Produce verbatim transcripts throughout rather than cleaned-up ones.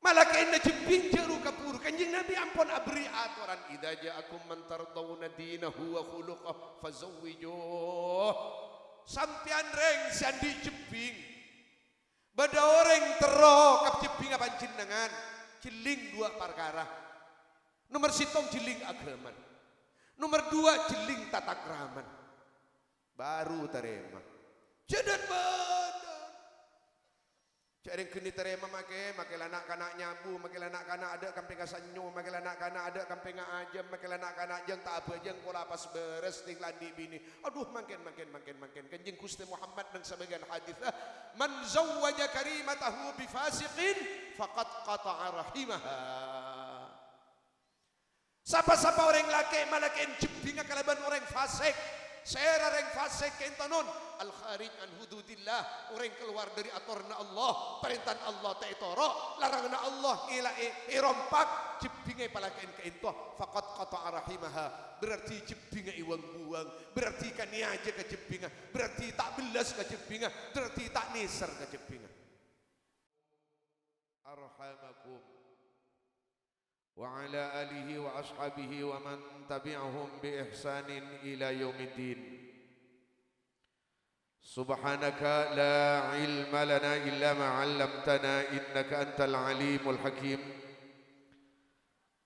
Malakè'na jhebbhing jhâ' ru-kabhuru. Kanjeng Nabi ampon aberri' atoran, "Idza ja'akum man tardhauna dinahu wa khuluqah fazawwijuh." Sampèyan rèng sè andi' jhebbhing, bâdâ orèng terro ka jhebbhingnga panjhennengngan, jhelling duwâ' parkara. Nomer sèttong jhelling aghâmana. Nomer duwâ' jhelling tatakrama. Baru tarèma. Jhâ' dhân-bâdhân. Jhâ' rèng ghâni tarèma makè, makè la na'-kana' nyabu, makè la na'-kana' adâ' kampèngnga sennyo, makè la na'-kana' adâ' kampèngnga ajâm, makè la na'-kana' jhâng ta' abhâjâng pola pas bârâs tèng la andi' binè. Adhu, mangkèn, mangkèn, mangkèn, mangkèn. Kanjeng Ghustè Muhammad neng sabâgiyân hadis, "Man zawwaja karimatahu bi fasiqin faqad qata'a rahimaha." Pa-sapa orèng lakè' malakè'an jhebbhingnga kalabân orèng fasik. Sèra rèng fasik ka'ènto non? Al-kharij an hududillah, orèng kalowar dâri atorranna Allah, parèntana Allah ta' ètoro', laranganna Allah ngèla'è, èrompak, jhebbhingnga èpalakè'an ka'ènto, faqad qata'a rahimaha, berarti jhebbhingnga èwang-buwang, berarti kanèyaja ka jhebbhingnga, berarti ta' bellas ka jhebbhingnga, berarti ta' nèser ka jhebbhingnga. Arhamakum. Wa ala alihi wa ashabihi wa man tabi'ahum bi ihsanin ila yaumiddin. Subhanaka la ilma lana illa ma 'allamtana innaka antal alimul hakim.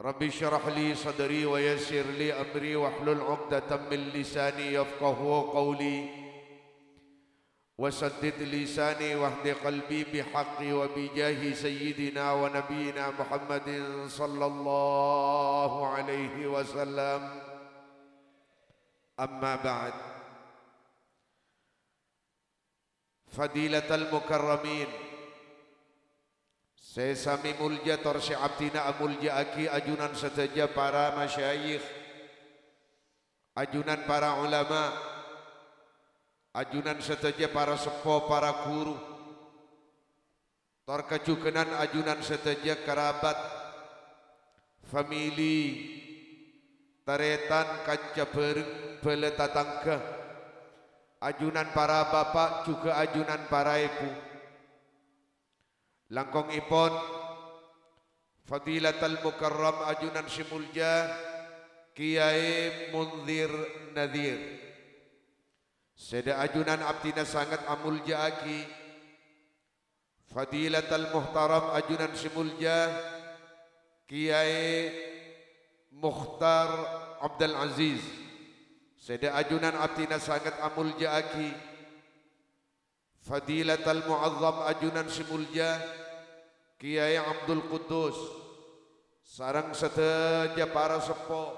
Rabbi syrah li sadri wa yassir li amri wahlul 'uqdatam min lisani yafqahu qawli. Wa saddid lisani wahdi qalbi bihaqqi wa bijahi sayyidina wa nabiyyina Muhammadin sallallahu alaihi wasallam. Amma ba'd. Fadilatal mukarramin. Sè samè molja tor sè abdhina amolja'aghi ajunan sadhâjâ para masyayikh, ajunan para ulama, ajunan sadhâjâ para seppo, para ghuru, tor kajhughânan ajunan sadhâjâ karabat, famili, tarètan, kanca bhâreng, bhâlâ tatangghâ, ajunan para bapa', jhughân ajunan para èbhu. Langkongèpon, Fadilatal Mukarram ajunan sè molja, Kiyaè Munzir Nadir. Sè dhâ' ajunan abdhina sanget amolja'aghi. Fadilatal Muhtaram ajunan sè molja, Kiyaè Mukhtar Abdul Aziz. Sè dhâ' ajunan abdhina sanget amolja'aghi. Fadilatal Mu'azzam ajunan sè molja, Kiyaè Abdul Quddus, sareng sadhâjâ para seppo,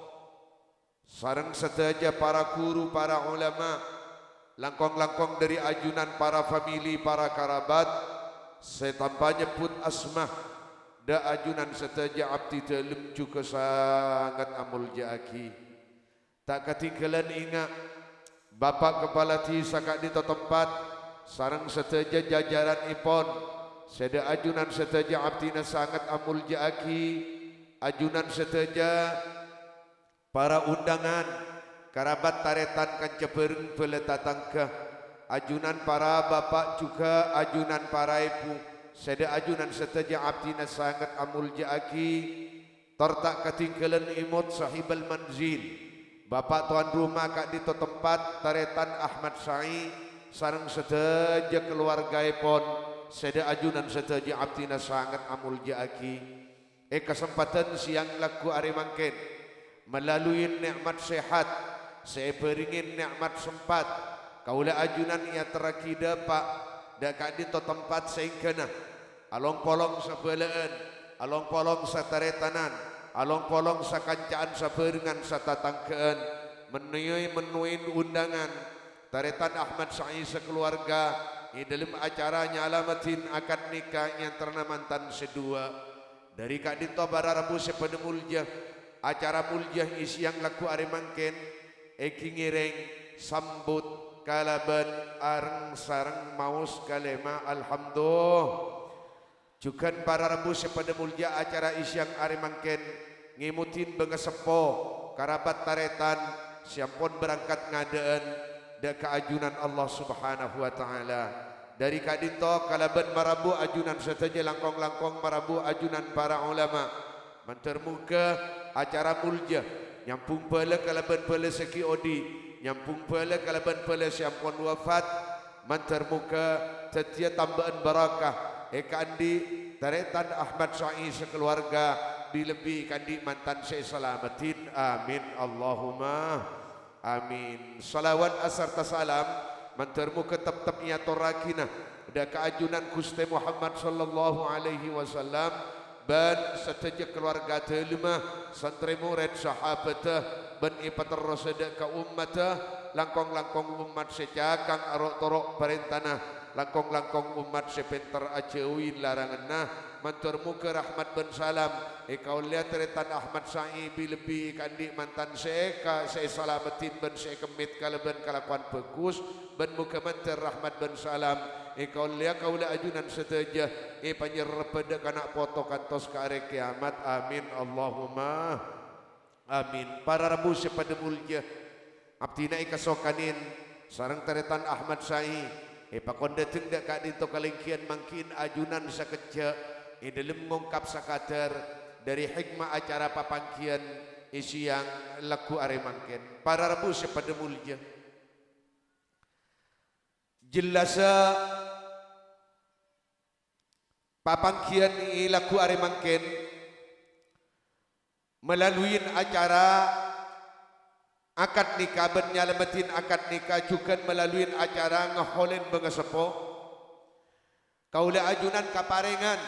sareng sadhâjâ para ghuru, para ulama, langkong-langkong dhâri ajunan para famili, para karabat, sè tanpa nyebbhut asma, dhâ' ajunan sadhâjâ abdhi dhâlem jhughân sanget amolja'aghi. Ta' katèngghâlân ènga', Bapa' Kapala Dhisa ka'dinto tempat sareng sadhâjâ jajaranèpon, sè dhâ' ajunan sadhâjâ abdhina sanget amolja'aghi, ajunan sadhâjâ para undangan, karabat tarètan kanca bhâreng bhâlâ tatangghâ, ajunan para bapa' jhughân ajunan para èbhu, sè dhâ' ajunan sadhâjâ abdhina sanget amolja'aghi, Tor ta' katèngghâlân èmot sahibal manzil, Bapa' towan roma ka'dinto tempat, Tarètan Ahmad Sa'i, sareng sadhâjâ kalowargaèpon, sè dhâ' ajunan sadhâjâ abdhina sanget amolja'aghi. È kasempadhân sèyang lagghu arè mangkèn, malaluwi nè'mat sehat sè èbhârengngè nè'mat sempat, kaulâ ajunan èyaterraghi dhâpa' dhâ' ka'dinto tempat saèngghâna. Along-polong sabhâlâ'ân, along-polong satarètanan, along-polong sakanca'an sabhârengan satatangghâ'ân, mennèyoi mennowèn undangan, Tarètan Ahmad Sa'i sakalowarga, è dhâlem acara nyalamaddhin akad nikah èntarana mantan sè duwâ'. Dhâri ka'dinto para rabu sè padâ molja, acara molja è sèyang lagghu arè mangkèn, ènggi ngèrèng sambut kalabân areng-sareng maos kalèma alhamdulillah. Jhughân para rabu sè padâ molja, acara è sèyang arè mangkèn ngèmodhi bângaseppo, karabat tarètan sè ampon berangkat ngadâ'ân dhâ' ka ajunan Allah Subhanahu wa Ta'ala. Dhâri ka'dinto kalabân marabu ajunan sadhâjâ, langkong-langkong marabu ajunan para ulama. Mandhâr moghâ acara molja nyambhung bhâlâ kalabân bhâlâ sè ghi' odi', nyambhung bhâlâ kalabân bhâlâ sè ampon wafat. Mandhâr moghâ dhâddhiyâ tambâ'ân barakah è kaandi' tarètan Ahmad Sa'i sakalowarga, bi-, lebbi kaandi' mantan sè èsalameddhin. Amin, Allahumma. Amin. Shalawat asarta salam mandhâr moghâ teptep èatorraghina dâ' ka ajunan Ghustè Muhammad sallallahu alaihi wasallam bân sadhâjâ kalowarga dâlemma, santrè morèd, sahabâddhâ, bân èpaterrosa dâ' ka ommaddhâ, langkong-langkong ommat sè cakang aro'-toro' parèntana, langkong-langkong ommat sè pènter ajâuwi laranganna, mandhâr moghâ rahmat bân salam èkaollèya tarètan Ahmad Sa'i bi-, lebbi kaandi' mantan sè èka-, sè èsalameddhin bân sè èkemmèt kalabân kalakowan bhâghus, bân moghâ mandhâr rahmat bân salam èkaollèya kaulâ ajunan sadhâjâ, èpanyerrebbhâ dâ' kana' poto kantos ka arè kèyamat. Amin, Allahumma. Amin. Para rabu sè padâ molja, abdhina èkasokanè sareng tarètan Ahmad Sa'i, èpakon dâteng dâ' ka'dinto kalènggiyân mangkèn ajunan sakejjhâ' è dâlem ngongkap sakadâr dhâri hikmah acara papangghiyân è sèyang lagghu arè mangkèn. Para rabu sè padâ molja, jellassa papangghiyân è lagghu arè mangkèn, malaluin acara akad nikah bân nyalameddhin akad nikah jhughân malaluin acara ngaholèn bângaseppo, kaulâ ajunan kaparèngan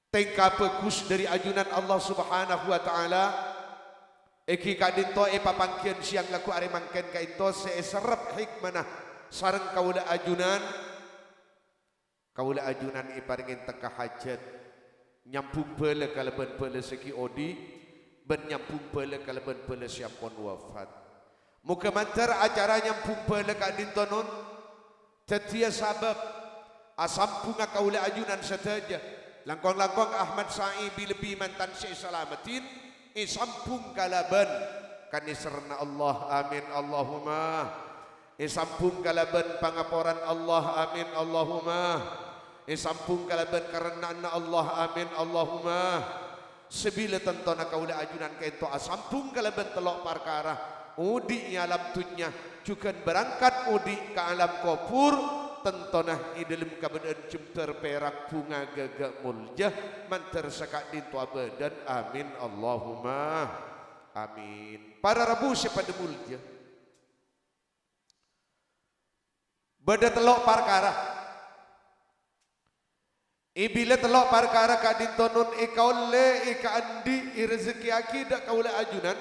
tèngka bhâghus dhâri ajunan Allah Subhanahu wa Ta'ala, èngghi ka'dinto è papangghiyân sèyang lagghu arè mangkèn ka'dinto sè èserrep hikmana sareng kaulâ ajunan. Kaulâ ajunan èparèngè tekka hajhât, nyambhung bhâlâ kalabân bhâlâ sè ghi' odi', bân nyambhung bhâlâ kalabân bhâlâ sè ampon wafat. Moghâ mandhâr acara nyambhung bhâlâ ka'dinto non dhâddhiyâ sabâb asambhungnga kaulâ ajunan sadhâjâ, langkong-langkong Ahmad Sa'i bi-, lebbi mantan sè èsalameddhin, èsambhung kalabân kanèserranna Allah. Amin, Allahumma. Èsambhung kalabân pangaporan Allah. Amin, Allahumma. Èsambhung kalabân karenna'anna Allah. Amin, Allahumma. Sabila tantona kaulâ ajunan ka'dinto asambhung kalabân tello' parkara, odi' è alam dhunnya, jhughân berangkat odi' ka alam kobhur, tantona è dâlem kabâdâ'ân jembhâr pèrak bhunga ghâghâ molja, mandhâr saka'dinto abâdân. Amin, Allahumma amin. Para rabu sè padâ molja, bâdâ tello' parkara. È bilâ tello' parkara ka'dinto non èkaollè, èkaandi', èrezekkèyaghi dâ' kaulâ ajunan,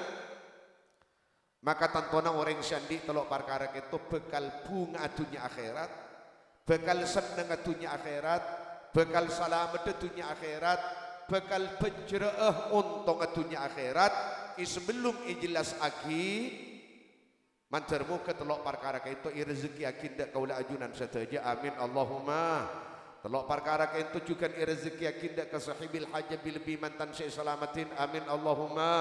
maka tantona orèng sè andi' tello' parkara ka'dinto bhâkal bhunga'a dhunnya akhèrat, bhâkal sennengnga dhunnya akhèrat, bhâkal salameddhâ dhunnya akhèrat, bhâkal bhânjhârâ'â ontongnga dhunnya akhèrat, è sabellunna èjellassaghi. Mandhâr moghâ tello' parkara ka'dinto èrezekkèyaghi dâ' kaulâ ajunan sadhâjâ. Amin, Allahumma. Tello' parkara ka'dinto jhughân èrezekkèyaghi dâ' ka sahibil hajat bi-, lebbi mantan sè èsalameddhin. Amin, Allahumma.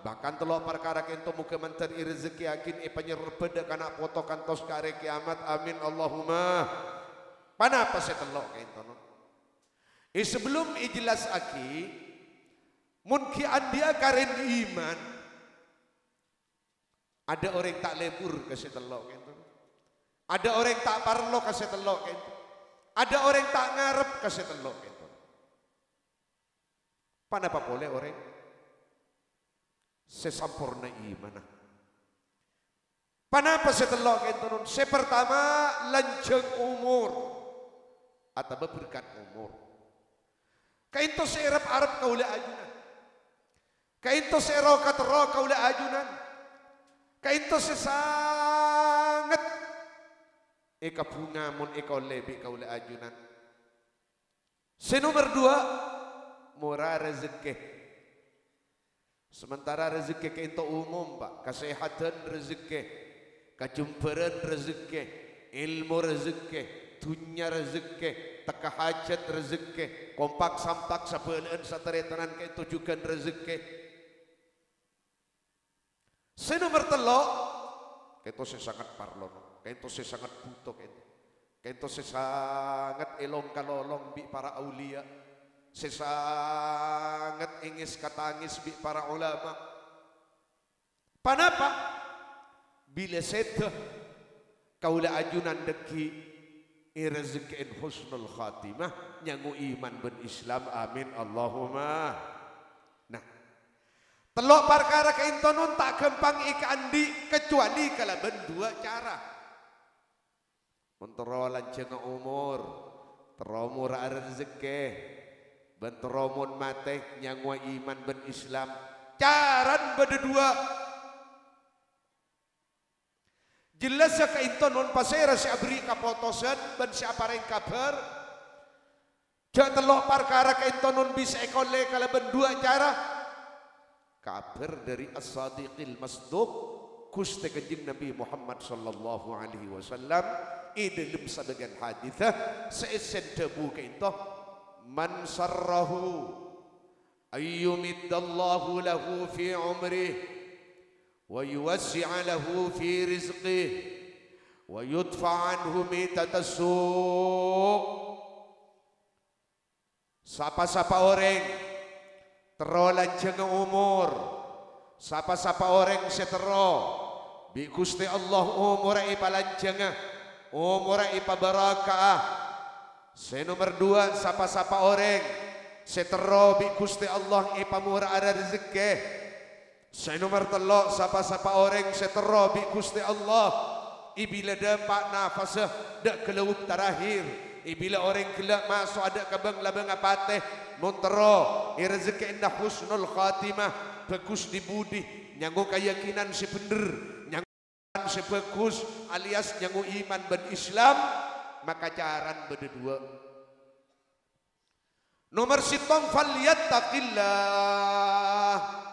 Bahkan tello' parkara ka'dinto moghâ mandhâr èrezekkèyaghi èpanyerrebbhâ dâ' kana' poto kantos ka arè kèyamat. Amin, Allahumma. Ponapa sè tello' ka'dinto, no? È sabellunna èjellassaghi, mon ghi' andi'â karèn iman, adâ' orèng ta' lebur ka sè tello' ka'dinto. Adâ' orèng ta' parlo ka sè tello' ka'dinto. Adâ' orèng ta' ngarep ka sè tello' ka'dinto. Ponapa polè orèng sè samporna imanna? Ponapa sè tello' ka'dinto, non? Sè partama, lanjhâng omor atabâ berkat omor. Ka'dinto sè èrep-arep kaulâ ajunan. Ka'dinto sè ro-katerro kaulâ ajunan. Ka'dinto sè sanget èkabhunga mon èkaollè bi' kaulâ ajunan. Sè nomer duwâ', mora rezekkè. Sementara rezekkè ka'dinto umum, Pa'. Kasèhadhân rezekkè, kajembhârân rezekkè, èlmo rezekkè, dhunnya rezekkè, tekka hajhât rezekkè, kompak-sampak sabâlâ'ân sataretanan ka'dinto jhughân rezekkè. Sè nomer tello', ka'dinto sè sanget parlo, no. Ka'ento sè sanget bhuto, ka'ento. Ka'ento sè sanget èlong-kalolong bi' para auliya, sè sanget èngès-katangès bi' para ulama. Ponapa? Bilâ sèdhâ kaulâ ajunan dhâggi' èrejekkè'è husnul khatimah, nyango iman bân Islam. Amin, Allahumma. Nah, tello' parkara ka'ento non ta' ghâmpang èkaandi' kacobâli kalabân duwâ' cara. Mon terro lanjhângnga omor, terro mora'a rejekkè, bân terro mon matè nyangowa iman bân Islam, carana bâdâ duwâ'. Jellassa ka'ento non pasèra sè aberri' kapotosan bân sè aparèng kabhâr. Jhâ' tello' parkara ka'ento non bisa èkollè kalabân duwâ' cara. Kabhâr dâri As-Shadiqil Masduq, Ghustè Kanjeng Nabi Muhammad sallallahu alaihi wasallam, è dâlem sabâgiyân hadis sè èssèna dhâbu ka'ento, "Man sarrahu an yumiddallahu lahu fi umrih, wa yuwassi'a lahu fi rizqih, wa yudfa anhu mitatas su'." Sapa-sapa orèng terro lanjhângnga omor, sapa-sapa orèng sè terro bi' Ghustè Allah omorra èpalanjhângnga, omorra èpabârâka'a. Sè nomer duwâ', sapa-sapa orèng sè terro bi' Ghustè Allah èpamora'a rejekkè. Sè nomer tello', sapa-sapa orèng sè terro bi' Ghustè Allah, è bilâ dâpa' nafassa dâ' ghâlâwuk tarakhir, è bilâ orèng ghellâ' maso'a dâ' ka bâng-labângnga patè, mon terro èrejekkè'è husnul khatimah, bhâghus di-budi, nyango kayakinan sè bhendher, nyango sè bhâghus, alias nyango iman bân Islam, maka carana bâdâ duwâ'. Nomer sèttong, "Falyattaqillah."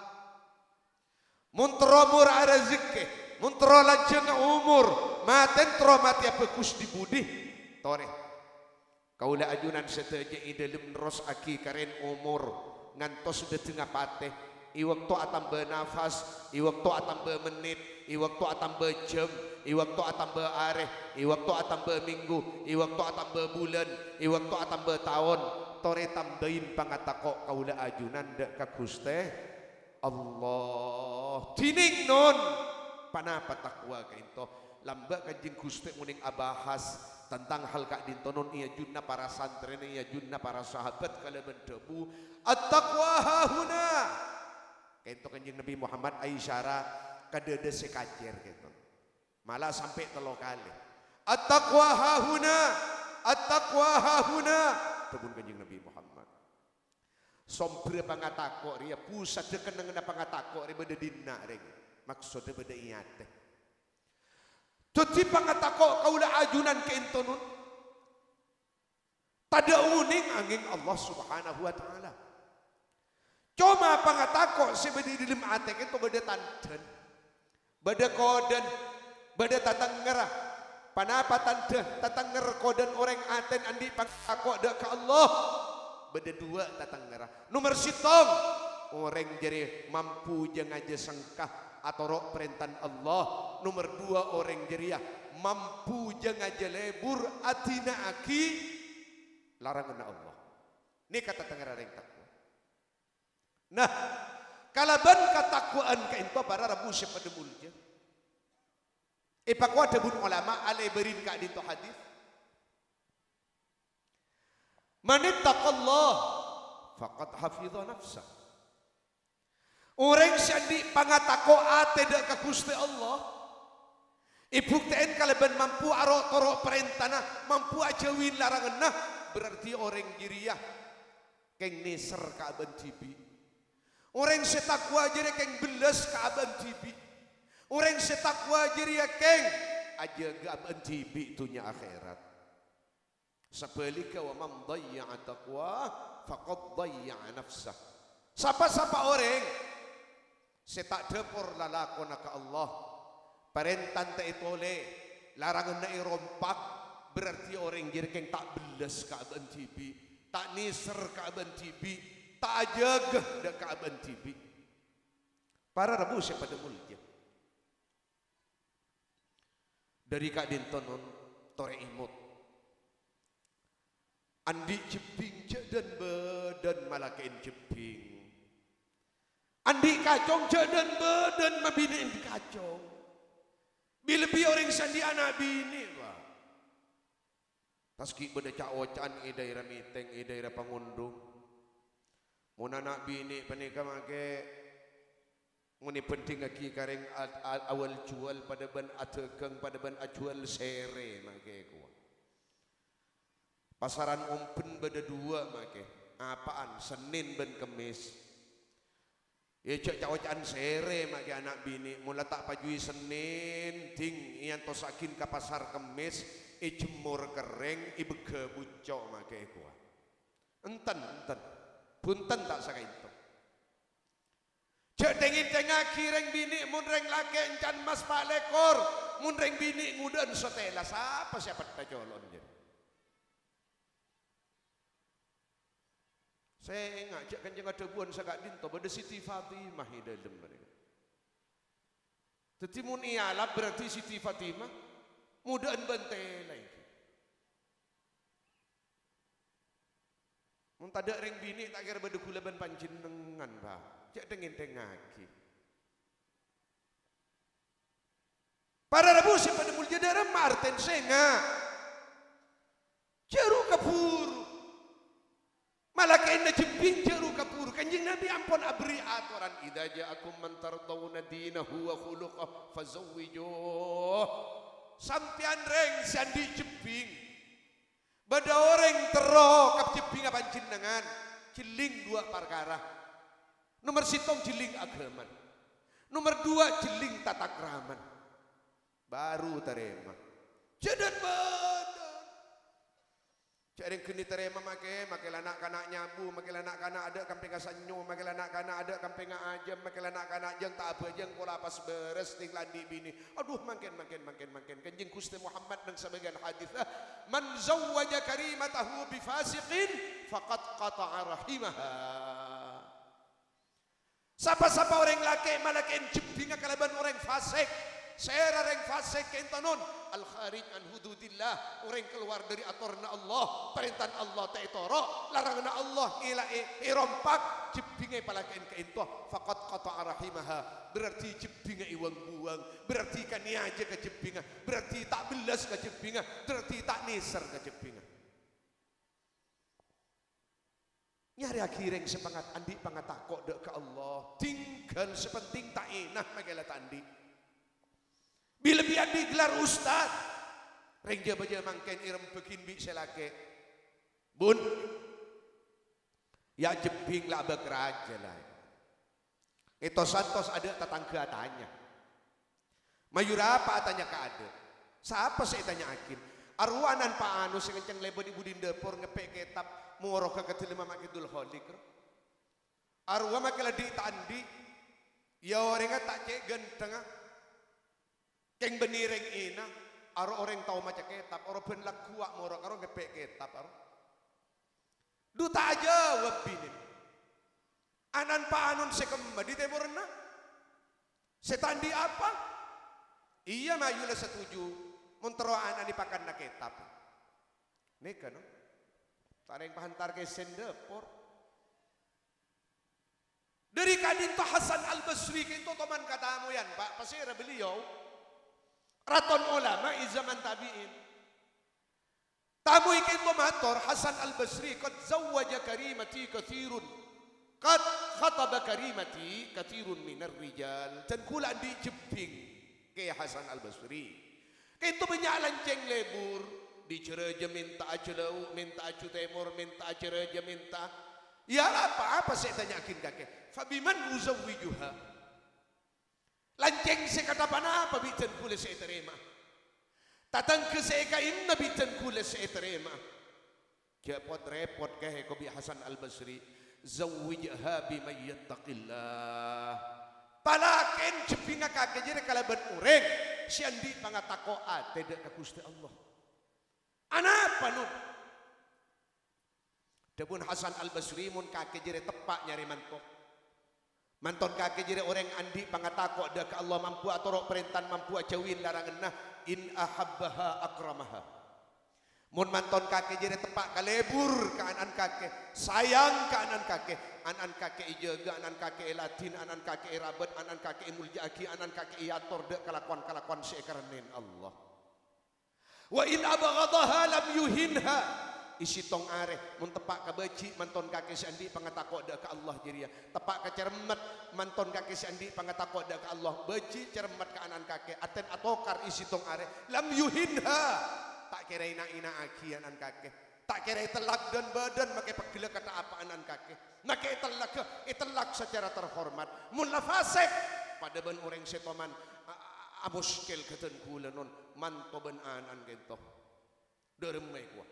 Mon terro mora'a rejekkè, mon terro lanjhângnga omor, matèna terro matèya bhâghus di-budi. Torè. Kaulâ ajunan sadhâjâ è dâlem nerrossaghi karèn omor ngantos dâtengnga patè. È bâkto atamba nafas, è bâkto atamba mennit, è bâkto atamba jam, è bâkto atamba arè, è bâkto atamba mènggu, è bâkto atamba bulân, è bâkto atamba taon, torè tambâi pangatako' kaulâ ajunan dâ' ka Ghustè Allah. Dhinèng, non, ponapa takwa ka'ento? Lambâ' Kanjeng Ghustè onèng abahas tentang hal ka'dinto, non, è ajunna para santrèna, è ajunna para sahabat kalabân dhâbu, "At-taqwa hahuna." Ka'ento Kanjeng Nabi Muhammad aisyara' ka dâdâ sè kacèr ka'ento. Mala sampè' tello kalè. "At-taqwa hahuna, at-taqwa hahuna," dhâbuna Kanjeng Nabi Muhammad. Sombherra pangatako' rèya, pusaddhâ kennengnganna pangatako' rèya bâdâ è dinna', rèng. Maksoddhâ bâdâ è atè. Dhâddhi pangatako' kaulâ ajunan ka'ento, non. Tadâ' onèng angèng Allah Subhanahu wa Ta'ala. Coma pangatako' sè bâdâ è dâlem atè ka'ento bâdâ tandhâna, bâdâ kodhâna, bâdâ tatèngngerra. Ponapa tandhâ tatèngngèr kodhâna orèng atèna andi' pangatako' dâ' ka Allah? Bâdâ duwâ' tatèngngèrra. Nomer sèttong, orèng jârèya mampu jâ-ngajâ sengka atoro' parèntana Allah. Nomer duwâ', orèng jârèya mampu jâ-ngajâ lebur adhina'aghi laranganna Allah. Nèka tatèngngèrra rèng takwa. Nah, kalabân katakwaan ka'ento para rabu sè padâ molja. Èpakowa dhâbuna olama alèbârin ka'dinto hadis. "Manittaqallah faqad hafidha nafsah." Orèng sè andi' pangatako' atè dâ' ka Ghustè Allah, èbuktè'è kalabân mampu aro'-toro' parèntana, mampu ajâuwi laranganna, berarti orèng jârèya kèng nèser ka abâ'na dhibi'. Orèng sè takwa jârèya kèng bellas ka abâ'na dhibi'. Orèng sè takwa jârèya kèng ajâgâ abâ'na dhibi' dhunnya akhèrat. Sabhâligghâ, "Wa man dhayya'a taqwah faqad dhayya'a nafsah." Sapa-sapa orèng sè ta' dhâpor lalakonna ka Allah, parèntana ta' ètolè, laranganna èrompak, berarti orèng jârèya kèng ta' bellas ka abâ'na dhibi', ta' nèser ka abâ'na dhibi', ta' ajâgâ dâ' ka abâ'na dhibi'. Para rabu sè padâ molja. Dhâri ka'dinto non torè èmot. Andi' jebbhing jhâ' dhân-bâdhân malakè'en jebbhing. Andi' kacong jhâ' dhân-bâdhân mabinè'èn kacong. Bi-lebbi orèng sè andi' ana' binè', Pa'. Tas ghi' bâdâ ca'-oca'an è dhaèra mètèng, è dhaèra pangondhung. Mon ana' binè' panèka makè Mon èbhândhingngaghi ka rèng a-, a-, awal juwal padâ bân adhâghâng, padâ bân ajuwâl sèrè makè kowa. Pasaran ombhân bâdâ duwâ' makè. Apa'an? Sennèn bân Kemmès. Iyâ, jhâ' ca'-oca'an sèrè makè ana' binè'. Mon la ta' pajhuwi Sennèn, ding èantossaghin ka pasar Kemmès, èjemmor kerrèng, èbâgghâ bucco' makè kowa. Enten, enten. Bhunten ta' sakaènto. Jhâ' dhing-èdhingngaghi rèng binè', mon rèng lakè' èncan emmas pa' lèkor, mon rèng binè' ngodâ'ân satèla, sapa sè apètta colo'na jârèya? Sènga', jhâ' kencèng adhâbuwân saka'dinto, bâdâ Siti Fatimah è dâlem mrèka. Dhâddhi mon èalap berarti Siti Fatimah ngodâ'ân bân tèla ènggi. Mon tadâ' rèng binè' ta' kèra bâdâ ghulâ bân panjhennengngan, Pa'. Jhâ' dhing-èdhingngaghi. Para rabu sè padâ molja, dâ' remma artèna sènga'. Jhâ' ru-kabhuru. Malakè'enna jebbhing jhâ' ru-kabhuru. Kanjeng Nabi ampon aberri' atoran, "Idza ja'akum man tardawna dinahu wa khuluqahu fazawwijuh." Sampèyan rèng sè andi' jebbhing. Bâdâ orèng terro ka jebbhingnga panjhennengngan, jhelling duwâ' parkara. Nomer sèttong jhelling aghâmana. Nomer duwâ' jhelling tatakraman. Baru tarèma. Jhâ' dhân-bâdhân. Jhâ' rèng ghâni tarèma makè, makè la na'-kana' nyabu, makè la na'-kana' adâ' kampèngnga sannyo, makè la na'-kana' adâ' kampèngnga ajâm, makè la na'-kana' jâng ta' abhâjâng pola pas bârâs ding la andi' binè. Adhu, mangkèn, mangkèn, mangkèn, mangkèn. Kanjeng Ghustè Muhammad neng sabâgiyân hadis, "Man zawwaja karimatahu bi fasiqin faqad qata'a rahimaha." Pa-sapa orèng lakè' malakè'en jebbhingnga kalabân orèng fasik, sèra rèng fasik ka'ènto non, al-kharij an hududillah, orèng kalowar dâri atorranna Allah, parèntana Allah ta' ètoro', laranganna Allah èla-, è-, èrompak, jebbhingnga èpalakè'en ka'ènto, faqad qata'a rahimaha, berarti jebbhingnga èwang-buwâng, berarti kanèyaja ka jebbhingnga, berarti ta' bellas ka jebbhingnga, berarti ta' nèser ka jebbhingnga. Nyarèyaghi rèng sè pangat-, andi' pangatako' dâ' ka Allah. Tinggal sè penting ta' èna makè la ta' andi'. Bilâ bi' andi' gelar ustad, rèng jhâ-bâjâ mangkèn èrembhâghin bi' sè lakè'. Bun, ya' jebbhing la abâk rajâ la. È tos-antos adâ' tatangghâ atanya. Mayu rapa atanya ka adâ'? Sapa sè ètanya'aghin? Arowa anan pa' anu sè ngenceng lèbât è budina dâpor ngeppè' kètab moroga ka dâlemma Ma' Kidul Kholiq, ro. Arowa makè la dhi' ta' andi', ya orèngnga ta' cè' ghântengnga. Kèng bânnè rèng èna, aro orèng tao maca kètab, aro bân lagghuwâ' moro karo ngeppè' kètab, aro. Dhu ta' ajâwâb binèna. Anan pa' anon sè kemma dhi' tèmorra? Sè ta' andi' apa? Iyâ, mayu la satuju, mon terro ana'na pakanna kètab. Nèka, no? Ta' rèng pahantar kèsèn dâpor. Dâri ka'dinto Hasan Al-Basri ka'dinto toman katamoyan, Pa', pasèra beliau? Raton ulama è zaman tabi'in. Tamoy ka'dinto mator, Hasan Al-Basri, "Qad zawwaja karimati katsirun. Qad khataba karimati katsirun minar rijal." Dân kaulâ andi' jebbhing, Kè Hasan Al-Basri. Ka'dinto bânnya' lancèng lebur, dhi' jâ rajâ mènta'a jâ lao', mènta'a jâ tèmor, mènta'a jâ rajâ mènta'a. Iyâ, apa, apa sè ètanya'aghin kakè? "Fabiman uzawwijuha?" Lancèng sè kadhâ' ponapa bi' dân kaulâ sè ètarèma'a? Tatangghâ sè èkaènna bi' dân kaulâ sè ètarèma'a? Jhâ' pot-rèpot, Kè, èkobi' Hasan Al-Basri, "Zawwijha biman yattaqillah." Palakèn jebbhingnga kakè jârèya kalabân orèng sè andi' pangatako' atè dâ' ka Ghustè Allah. Anapa, Nun? Dhâbuna Hasan Al-Basri, "Mon kakè jârèya teppa' nyarè manto. Manton kakè jârèya orèng andi' pangatako' dâ' ka Allah, mampu atoro' parèntana, mampu ajhâuwi laranganna, In ahabbaha akramaha. Mon manton kakè jârèya teppa' kalebur ka ana'na kakè, sayang ka ana'na kakè, ana'na kakè èjâgâ, ana'na kakè èladhin, ana'na kakè èrabât, ana'na kakè èmolja'aghi, ana'na kakè èator dâ' kalakowan-kalakowan sè èkarennèn Allah. Wa in abghadaha lam yuhinha. È sèttong arè, mon teppa' kabâji' manton kakè sè andi' pangatako' dâ' ka Allah jârèya, teppa' kacerremmet manton kakè sè andi' pangatako' dâ' ka Allah, bâji' cerremmet ka ana'na kakè, atèn atokar è sèttong arè, lam yuhinha, ta' kèra èna'-èna'aghi ana'na kakè, ta' kèra ètellak dân-bâdân makè pegghellâ ka ta' apa ana'na kakè, makè ètellak, ètellak sacara terhormat. Mon la fasèk, padâ bân orèng sè toman, a-, a-, amoskèl ghâdhân ghulâ non, manto bân ana'na kènto. Dâremma èkowa.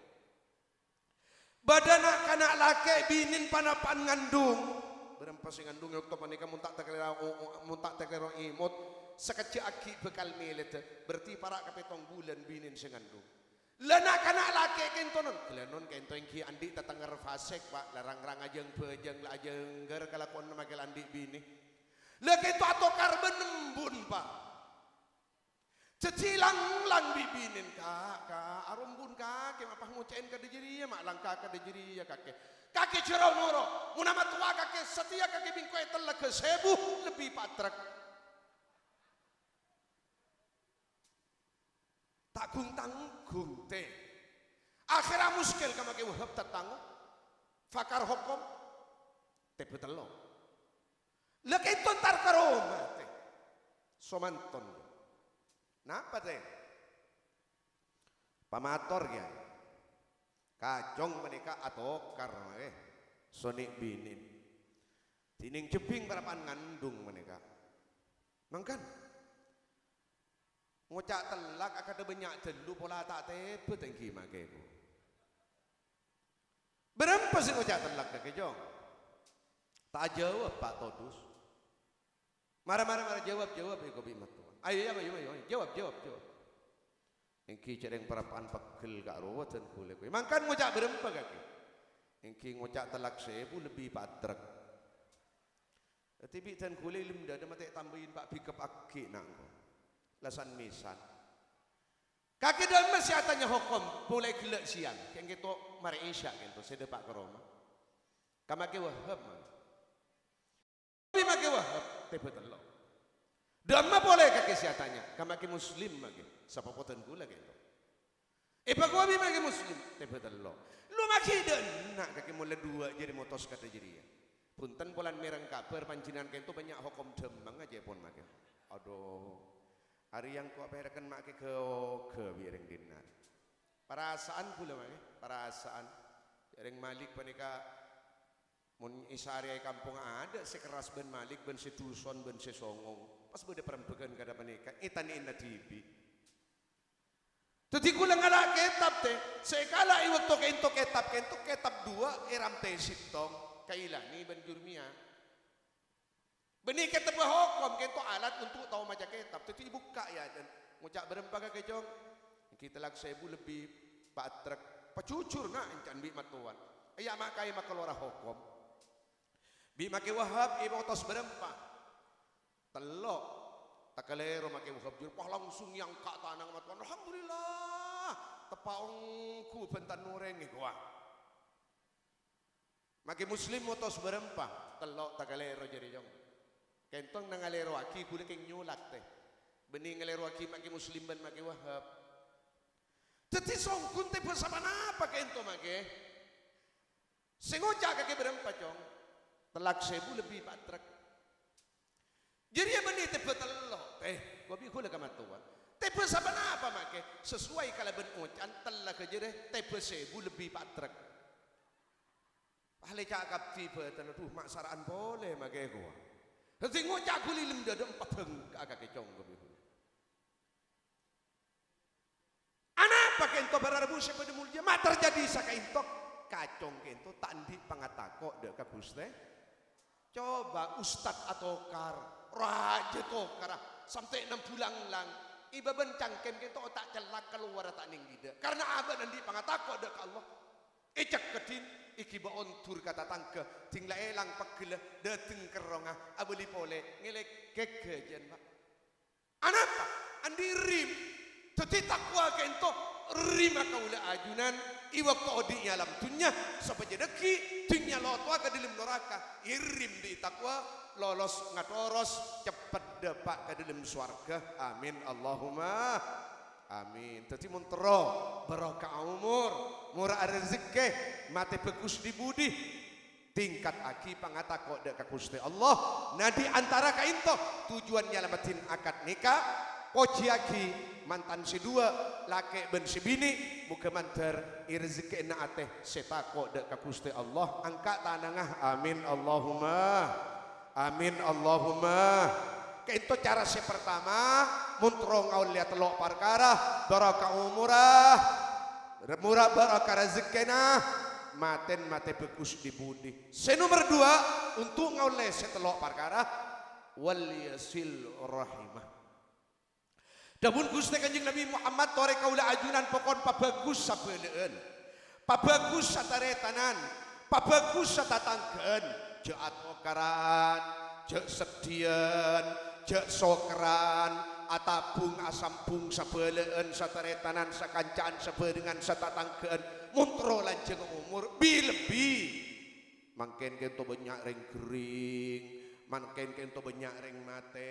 Bâdâ na'-kana' lakè' binèn pa-napa'an ngandung. Bârâmpa sè ngandung è bâkto panèka mon ta' takalèro, o-, o-, mon ta' takalèro èmot, sakejjhâ' aghi' bhâkal mèlèdhâ, berarti para' ka pèttong bulân binèn sè ngandung. La na'-kana' lakè' kènto non, ghellâ' non kènto èngghi andi' tatangngèr fasèk, Pa', la rang-rang ajâng-bhâjâng, la ajângghâr kalakowanna makè la andi' binè. La kènto atokar bân embun, Pa'. Dhâddhi lang-lang bi' binèn, "Ka', Ka', arombun kakè, ma' pas ngoca'èn kadhi jârèya, ma' langka kadhi jârèya, kakè. Kakè jâ' ro'-noro', mon amatowa kakè satèya kakè bi' engko' ètellagghâ sèbu lebbi patrek." Ta' gung-tanggung, tè. Akhèrra muskèl ka Makè Wahab tatango. Pakar hokom. Tèbâ tello'. La kènto entar ka roma, tè. Somanton. Napa, tè? Pamator, Kèyaè. Kacong panèka atokar, eh. Sonè' binèn. Dhinèng jhebbhing parappa'na ngandhung panèka. Mangkana. Ngoca' tellak akadhâ bânnya' dâllu pola ta' tèbâ tèngghi makè, Bu. Bârâmpa sè ngoca' tellak kakè, Cong? Ta' ajâwâb, Pa' Todus. Mara, mara, mara, jâwâb, jâwâb, èkobi' mattowa. Ayo, ayo, ayo, ayo, jâwâb, jâwâb, jâwâb. Èngghi cè' rèng parappa'na pegghel ka' rowa dân ghulâ kowe. Mangkana ngoca' bârâmpa kakè? Èngghi ngoca' tellak sèbu lebbi patrek. Dhâddhi bi' dân ghulâ è lem dâdâ matè tambâi pa' bikep aghi' na' engko'. La san-mèsan. Kakè dâ'emma sè atanya hokom polè ghellâ' sèyang, kèng kèto marè Isya kènto sè dâpa' ka roma. Ka Makè Wahab, man. Bi' Makè Wahab, tèbâ tello'. Dâ'emma polè kakè sè atanya, ka Makè Muslim, Makè. Sapopo dân ghulâ kènto. Èpakowa bi' Makè Muslim, tèbâ tello'. Lu maghi dâ' enna' kakè mola duwâ' jârèya motos kadhâ jârèya. Bhunten polana mèreng kabhâr panjhennengngan kènto bânnya' hokom dhâmmang ajâ pon Makè. Adhu. Arèya engko' pèrekkan Makè ghâ-oghâ bi' rèng dinna'. Parasa'an ghulâ Makè, parasa'an. Rèng Malik panèka mon èsarèya è kampong adâ' sè kerras bân Malik, bân sè dhuson, bân sè songong. Pas bâdâ parembhâghân kadhâ panèka, ètanè'èna dhibi'. Dhâddhi ghulâ ngala' kètab, tè. Sè èkala' è bâkto kènto kètab, kènto kètab duwâ' èramtè sèttong, Kailani bân Jurmiyah. Bânnè kètabbhâ hokom, kènto alat untuk tao maca kètab. Dhâddhi èbukka' yâ, dân ngoca' bârâmpa kakè, Cong? Èngghi tellak sèbu lebbi patrek. Pajhujhurna èncana bi' mattowana. Iyâ ma' kaè makalowara hokom. Bi' Makè Wahab èpotos bârâmpa? Tello'. Takalèro Makè Wahab jur, wah, langsung èangka' tanangnga mattowana. Alhamdulillah. Teppa' ongghu bhânten orèng èkowa. Makè Muslim motos bârâmpa? Tello'. Takalèro jârèya, Cong. Kènto nangalèrowaghi ghulâ kèng nyolak, tè. Bânnè ngalèrowaghi Makè Muslim bân Makè Wahab. Dhâddhi songghun tèbâ saponapa kènto, Makè? Sè ngoca' kakè bârâmpa, Cong? Tellak sèbu lebbi patrek. Jârèya bânnè tèbâ tello', tè, kobi ghulâ ka mattowa. Tèbâ saponapa, Makè? Sesuai kalabân oca'na tellak jârèya tèbâ sèbu lebbi patrek. Ahli ca' kabdi bâdân, adhu, ma' sara'an polè Makè kowa. Dhâddhi ngoca' ghulâ è lem dâdâ empa' bhângka'a kakè, Cong, kobi ghulâ. Anapa kènto para rabu sè padâ molja? Ma' terjadi sakaènto. Kacong kènto ta' andi' pangatako' dâ' ka Ghustè. Coba ustad atokar, rajâ tokara, sampè' nambulanglang, è bâbân cangkem kènto ta' cella' kalowara ta' nèng ghidhâ'. Karna abâ'na andi' pangatako' dâ' ka Allah. Ècekkeddhin, èghibâ ondur ka tatangghâ, dhing la èlang pegghellâ, dâteng kerrongnga, abâli polè, ngèlè ghâghâjân, Pa'. Anapa? Andi' rim. Dhâddhi, taqwa ka'dinto rèma kaulâ ajunan è bâkto odi' è alam dhunnya, sopajâ dhâggi' dhunnya lo' towa ka dâlem naraka, èrèm bi' taqwa, lolos ngatoros, ceppet dâpa' ka dâlem sowarghâ. Amin, Allahumma amin. Dhâddhi, mon terro barokah omor, mora rejekkè, matè bhâghus di budi, tingkataghi pangatako' dâ' ka Ghustè Allah. Nah, di antara ka'dinto tujuan nyalameddhin akad nikah, pojiyaghi mantan sè duwâ', lakè' bân sè binè', moghâ mandhâr è rejekkèna atè sè tako' dâ' ka Ghustè Allah, angka' tanangnga. Amin, Allahumma amin, Allahumma. Ka'dinto cara sè partama, mon terro ngaollèya tello' parkara, barokah omorra, mora barokah rejekkèna, matèn matè bhâghus di budi. Sè nomer duwâ', untuk ngaollè sè tello' parkara, wal yasil rahimah. Dhâbuna Ghustè Kanjeng Nabi Muhammad, torè kaulâ ajunan pokon pabhâghus sabhâlâ'ân, pabhâghus sataretanan, pabhâghus satatangghâ'ân, jhâ' atokaran, jhâ' seddhiyân, jhâ' sokerran, atabung asambung sabhâlâ'ân, sataretanan, sakanca'an, sabhârengngan, satatangghâ'ân, mon terro lanjhâng omor, bi-, lebbi. Mangkèn ka'dinto bânnya' rèng ghering, mangkèn ka'dinto bânnya' rèng matè.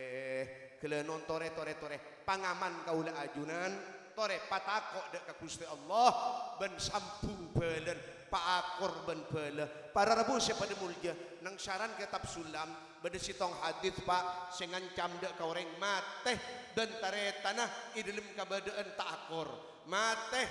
Ghellâ' non torè, torè, torè. Pangaman kaulâ ajunan, torè patako' dâ' ka Ghustè Allah, bân sambung bhâlâna, paakor bân bhâlâ. Para rabu sè padâ molja, neng saran Kètab Sulam, bâdâ sèttong hadits, Pa', sè ngancam dâ' ka orèng matè bân tarètanna è dâlem kabâdâ'ân ta' akor. Matè,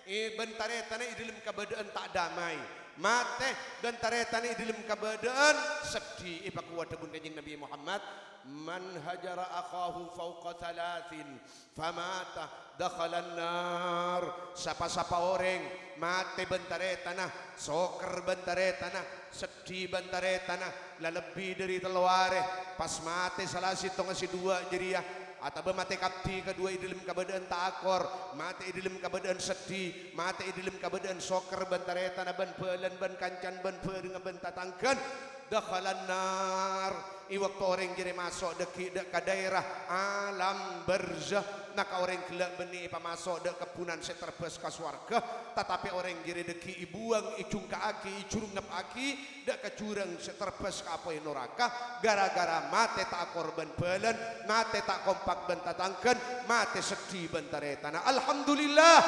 è, bân tarètanna è dâlem kabâdâ'ân ta' damai. Matè bân tarètanna è dâlem kabâdâ'ân seddhi. Èpakowat dhâbuna Kanjeng Nabi Muhammad, "Man hajara akhahu fauqa thalathin famata dakhalan nar." Sapa-sapa orèng matè bân tarètanna, soker bân tarètanna, seddhi bân tarètanna, la lebbi dâri tello arè, pas matè sala sèttongnga sè duwâ' jârèya, atabâ matè kabdhi kaduwâ è dâlem kabâdâ'ân ta' akor, matè è dâlem kabâdâ'ân seddhi, matè è dâlem kabâdâ'ân soker bân tarètanna bân bhâlâna bân kancana bân bhârengnga bân tatangghâna, dakhalan nar. È bâkto orèng jârèya maso' dhâggi' dâ' ka dhaèra alam barzah, maka orèng ghellâ' bânnè èpamaso' dâ' kebbhunan sè terbâs ka sowarghâ, tatapè orèng jârèya dhâggi' èbuwâng, èjhungka'aghi, èjhurungngepaghi, dâ' ka jurang sè terbâs ka apoy noraka, gara-gara matè ta' akor bân bhâlâna, matè ta' kompak bân tatangghâna, matè seddhi bân tarètanna. Alhamdulillah,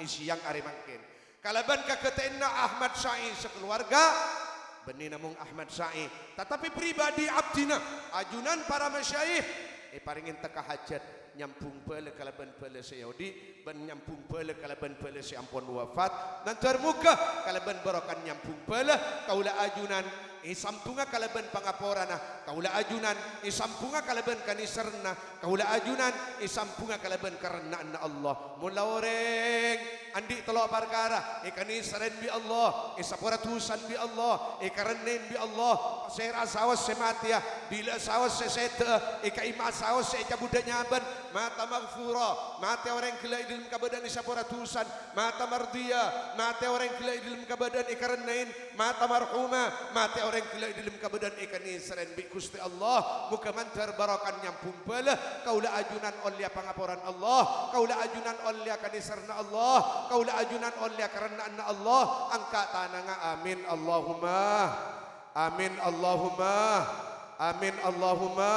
è sèyang arè mangkèn, kalabân kaghâtèyanna Ahmad Sa'i sakalowarga, bânnè namong Ahmad Sa'i, tatapè pribadi abdhina, ajunan para masyayikh, èparèngè teka hajat, nyambhung bhâlâ kalabân bhâlâ sè è odi', bân nyambhung bhâlâ kalabân bhâlâ sè ampon wafat. Mandhâr moghâ kalabân barokah nyambhung bhâlâ, kaulâ ajunan èsambhungnga kalabân pangaporana, kaulâ ajunan èsambhungnga kalabân kanèserranna, kaulâ ajunan èsambhungnga kalabân karenna'anna Allah. Mon la orèng andi' tello' parkara, èkanèserrè bi' Allah, èsapora dhusana bi' Allah, èkarenna'è bi' Allah, pasèra saos sè matèya, bilâ saos sè sèdhâ'â, èkaima saos sè ècabudhâ nyabân, mata maghfura, matè orèng ghellâ' è dâlem kabâdâ'ân èsapora dhusana, mata mardhiya, matè orèng ghellâ' è dâlem kabâdâ'ân èkarenna'è, mata marhuma, matè orèng ghellâ' è dâlem kabâdâ'ân èkanèserrè bi' Ghustè Allah. Moghâ mandhâr barokah nyambhung bhâlâ, kaulâ ajunan ollèya pangaporana Allah, kaulâ ajunan ollèya kanèserranna Allah, kaulâ ajunan ollèya karenna'anna Allah, angka' tanangnga. Amin, Allahumma amin, Allahumma amin, Allahumma.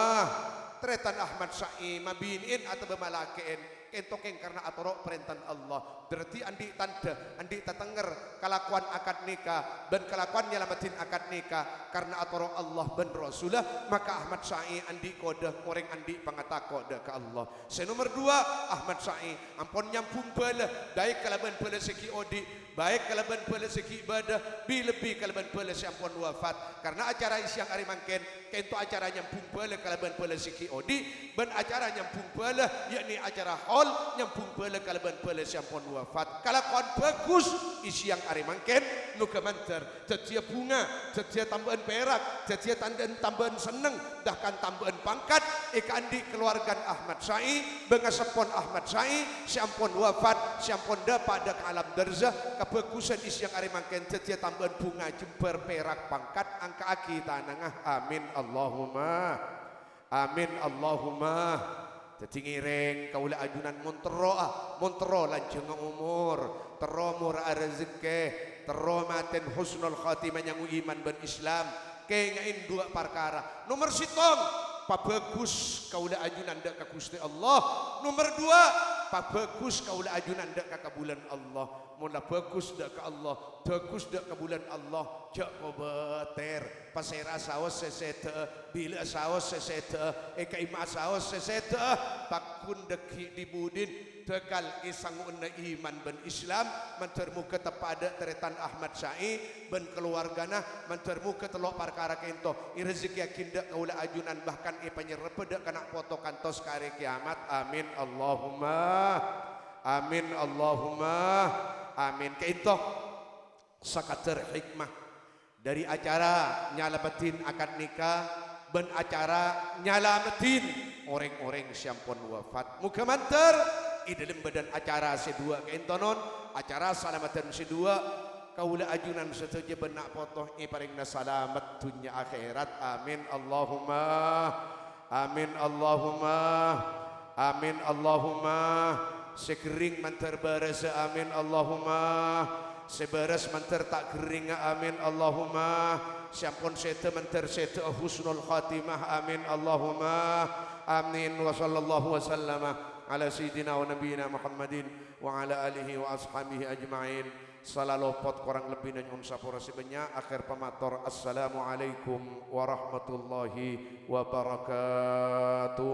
Tarètan Ahmad Sa'i, mabinè'èn atabâ malakè'èn, ka'dinto kèng karna atoro' parèntana Allah. Berarti andi' tandhâ, andi' tatengnger kalakowan akad nikah bân kalakowan nyalameddhin akad nikah karna atoro' Allah bân Rasulla, maka Ahmad Sa'i andi' kodhâ orèng andi' pangatako' dâ' ka Allah. Sè nomer duwâ', Ahmad Sa'i ampon nyambhung bhâlâ, baik kalabân bhâlâ sè ghi' odi', baik kalabân bhâlâ sè ghi' bâdâ, bi-, lebbi kalabân bhâlâ sè ampon wafat. Karna acara è sèyang arè mangkèn, ka'dinto acara nyambhung bhâlâ kalabân bhâlâ sè ghi' odi', bân acara nyambhung bhâlâ, yakni acara haul nyambhung bhâlâ kalabân bhâlâ sè ampon wafat. Kalakowan bhâghus è sèyang arè mangkèn, moghâ mandhâr dhâddhiyâ bhunga, dhâddhiyâ tambâ'ân pèrak, dhâddhiyâ tandhâ tambâ'ân senneng, bahkan tambâ'ân pangkat, èkaandi' kalowargana Ahmad Sa'i, bângaseppona Ahmad Sa'i, sè ampon wafat, sè ampon dâpa' dâ' ka alam barzah, kabhâghusân è sèyang arè mangkèn dhâddhiyâ tambâ'ân bhunga jembhâr pèrak pangkat, angka'aghi tanangnga. Amin, Allahumma amin, Allahumma Dhâddhi ngèrèng kaulâ ajunan mon terro'a, mon terro lanjhângnga omor, terro mora'a rejhekkè, terro matèn husnul khatimah nyanggu iman bân Islam. Kènga'è duwâ' parkara. Nomer sèttong, pabhâghus kaulâ ajunan dâ' ka Ghustè Allah. Nomer duwâ', pabhâghus kaulâ ajunan dâ' ka kabulân Allah. Mon la bhâghus dâ' ka Allah, bhâghus dâ' ka bulân Allah, jhâ' kobâtèr. Pasèra saos sè sèdhâ'â, bilâ'â saos sè sèdhâ'â, è ka'imma'a saos sè sèdhâ'â, pagghun dhâggi' dhi-budhina dhâkal èsango'na iman bân Islam, mandhâr moghâ teppa' dâ' tarètan Ahmad Sa'i bân kalowarghâna, mandhâr moghâ tello' parkara ka'ènto èrejekkèyaghi dâ' kaulâ ajunan, bahkan èpanyerrebbhâ dâ' kana' poto kantos ka arè kèyamat. Amin, Allahumma. Amin, Allahumma amin. Ka'ènto sakadâr hikmah dâri acara nyalameddhin akad nikah bân acara nyalameddhin orèng-orèng sè ampon wafat. Moghâ mandhâr è dhâlem bâdân acara sè duwâ' ka'ènto non, acara salameddhân sè duwâ', kaulâ ajunan sadhâjâ bân na' poto èparèngana salamet dhunnya akhèrat. Amin, Allahumma. Amin Allahumma. Amin Allahumma. Sè ghering mandhâr bârâssa, amin Allahumma. Sè bârâs mandhâr ta' gherringnga, amin Allahumma. Sè ampon sèdhâ mandhâr sèdhâ'â husnul khatimah, amin Allahumma. Amin. Wa sallallahu wa sallama ala sayyidina wa nabiyyina Muhammadin wa ala alihi wa ashabihi ajma'in. Sala lopot korang lebbina nyo'on sapora sè bânnya'. Akhèr pamator, assalamualaikum warahmatullahi wabarakatuh.